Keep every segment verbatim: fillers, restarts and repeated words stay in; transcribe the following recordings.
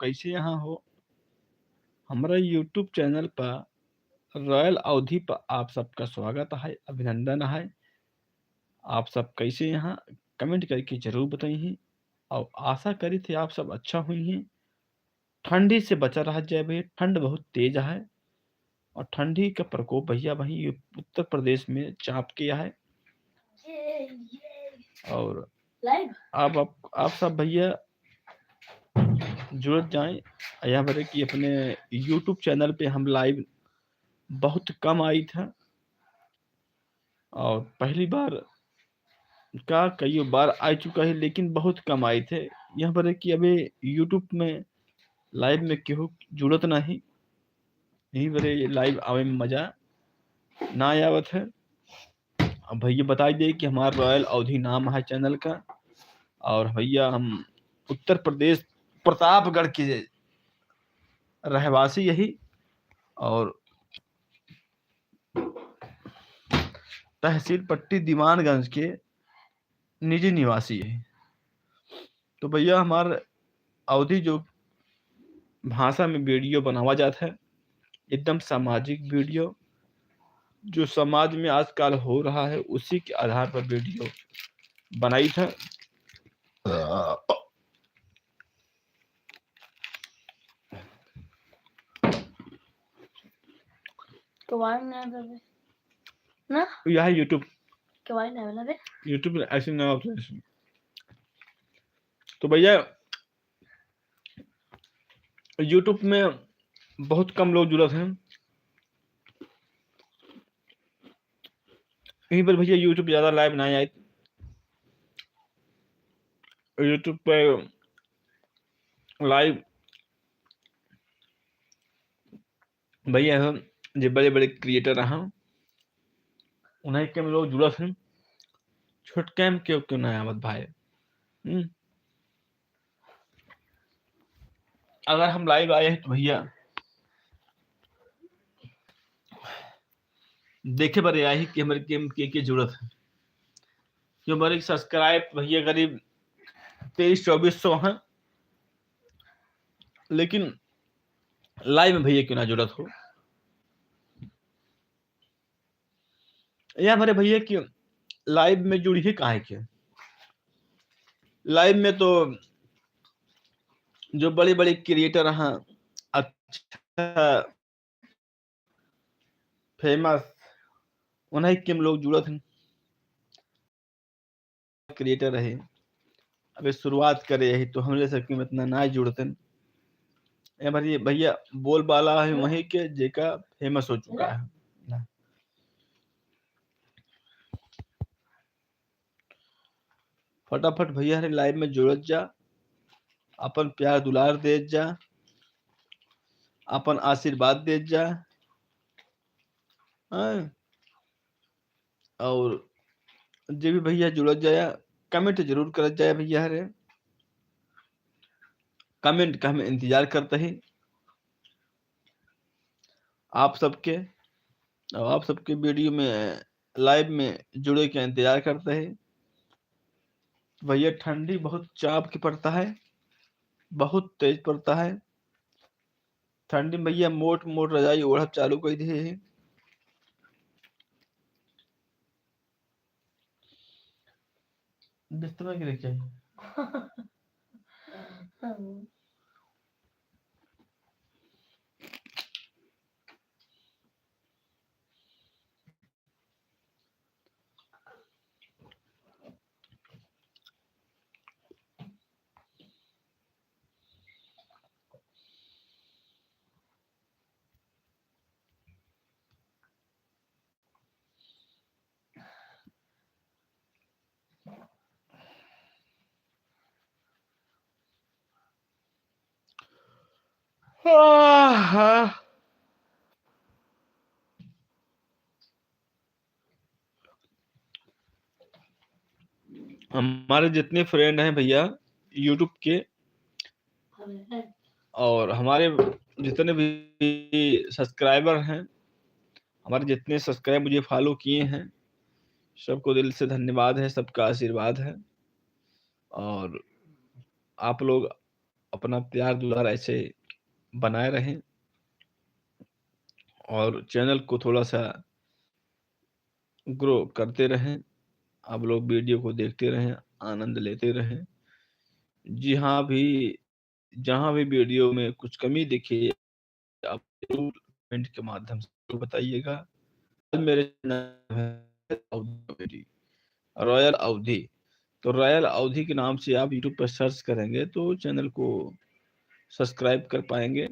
कैसे यहाँ हो? हमरा YouTube चैनल पर रॉयल अवधी पर आप सबका स्वागत है, अभिनंदन है। आप सब कैसे यहाँ, कमेंट करके जरूर बताइए। और आशा करी थे आप सब अच्छा हुई हैं। ठंडी से बचा रहा जाए भैया, ठंड बहुत तेज है और ठंडी का प्रकोप भैया वहीं यू-, उत्तर प्रदेश में चाप के है। और आप, आप, आप सब भैया जुड़त जाएं। यहाँ पर कि अपने YouTube चैनल पे हम लाइव बहुत कम आई था और पहली बार का कई बार आ चुका है, लेकिन बहुत कम आई थे। यहाँ पर कि अभी YouTube में लाइव में केहू जुड़त नहीं, यही बरे ये लाइव आवे में मजा ना आवत है। अब भैया बताई दे कि हमार रॉयल अवधी नाम है चैनल का, और भैया हम उत्तर प्रदेश प्रतापगढ़ के रहवासी यही, और तहसील पट्टी दीवानगंज के निजी निवासी है। तो भैया हमार अवधी जो भाषा में वीडियो बनावा जात है, एकदम सामाजिक वीडियो, जो समाज में आजकल हो रहा है उसी के आधार पर वीडियो बनाई था। कवाई ना देवे। ना? यह YouTube। कवाई ना वाला बे। YouTube ऐसे ना होता है। तो भैया, YouTube में बहुत कम लोग जुड़त हैं। यहीं पर भैया YouTube ज्यादा लाइव ना आए। YouTube पे लाइव भैया हम जे बड़े बड़े क्रिएटर हैं, उन्हें के लोग जुड़त हैं, छोटके में क्यों, क्यों ना आवत भाई? हम्म। अगर हम लाइव आए हैं तो भैया देखे बरे आई कि हमारे गेम के, के जुड़त है, जो हमारे सब्सक्राइब भैया करीब तेईस चौबीस सौ हैं, लेकिन लाइव में भैया क्यों ना जुड़त हो? या हमारे भैया कि लाइव में जुड़िए काहे के? लाइव में तो जो बड़े-बड़े क्रिएटर हैं, अच्छा फेमस, उन्हीं के हम लोग जुड़त हैं। क्रिएटर है, अबे शुरुआत करे यही तो हमरे सब के इतना ना जुड़तन। ए भैया, भैया बोल बाला है वहीं के जेका फेमस हो चुका है। फटाफट भैया हरे लाइव में जुड़त जा, अपन प्यार दुलार देत जा, अपन आशीर्वाद देत जा। हाँ। और जे भी भैया जुड़त जाया, कमेंट जरूर करत जाया भैया हरे। कमेंट का हम इंतजार करते हैं आप सबके, और आप सबके वीडियो में, लाइव में जुड़े के इंतजार करते हैं। भैया ठंडी बहुत चाप के पड़ता है, बहुत तेज पड़ता है। ठंडी में भैया मोट मोट रजाई ओढ़ब चालू कर दिए हैं। बिस्तर में गिरे क्या है? आहा। हमारे जितने फ्रेंड हैं भैया YouTube के, और हमारे जितने भी सब्सक्राइबर हैं, हमारे जितने सब्सक्राइब मुझे फॉलो किए हैं, सबको दिल से धन्यवाद है, सबका आशीर्वाद है। और आप लोग अपना प्यार दुलार ऐसे बनाए रहें और channel को थोड़ा सा grow करते रहें। आप लोग video को देखते रहें, आनंद लेते रहें। जी हाँ, भी, जहाँ भी video में कुछ कमी दिखे, आप जरूर comment के माध्यम से बताइएगा। मेरे channel है अवधी comedy, Royal अवधी। तो Royal अवधी के नाम से आप YouTube पर search करेंगे तो channel को subscribe कर पाएंगे।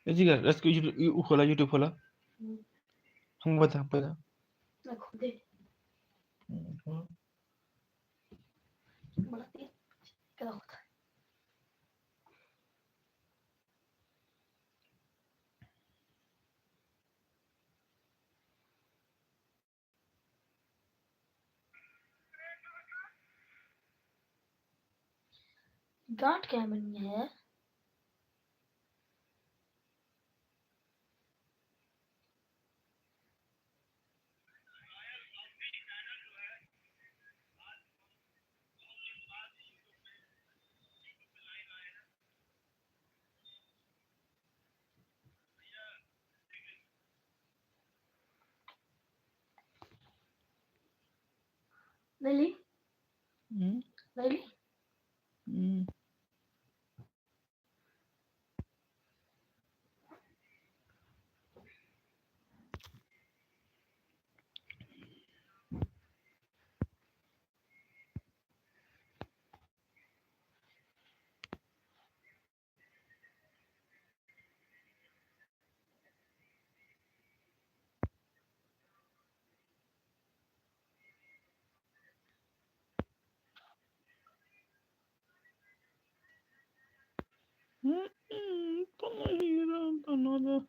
ए जी, रस को YouTube, यू खोला, YouTube खोला। हम्म। हम बता, बता। मैं खुदे। हम्म, हम्म। बड़ा तेज। क्या होता है? गांठ क्या बनी है? ले ली? हम्म। ले ली? हम्म। हम्म, तो नहीं रहा, तो ना रहा।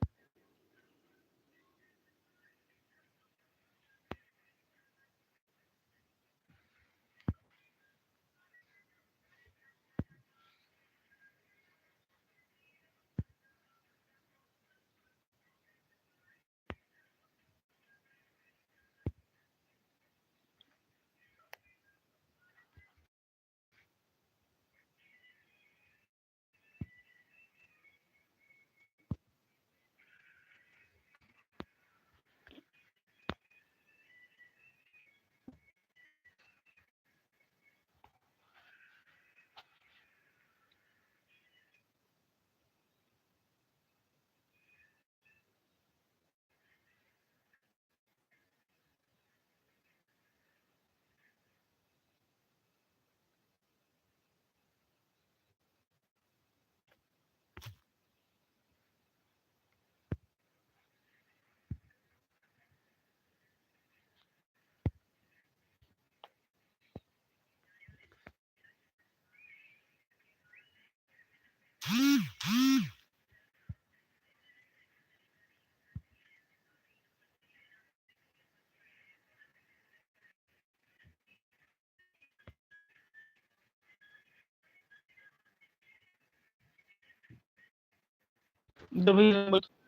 दबई नंबर।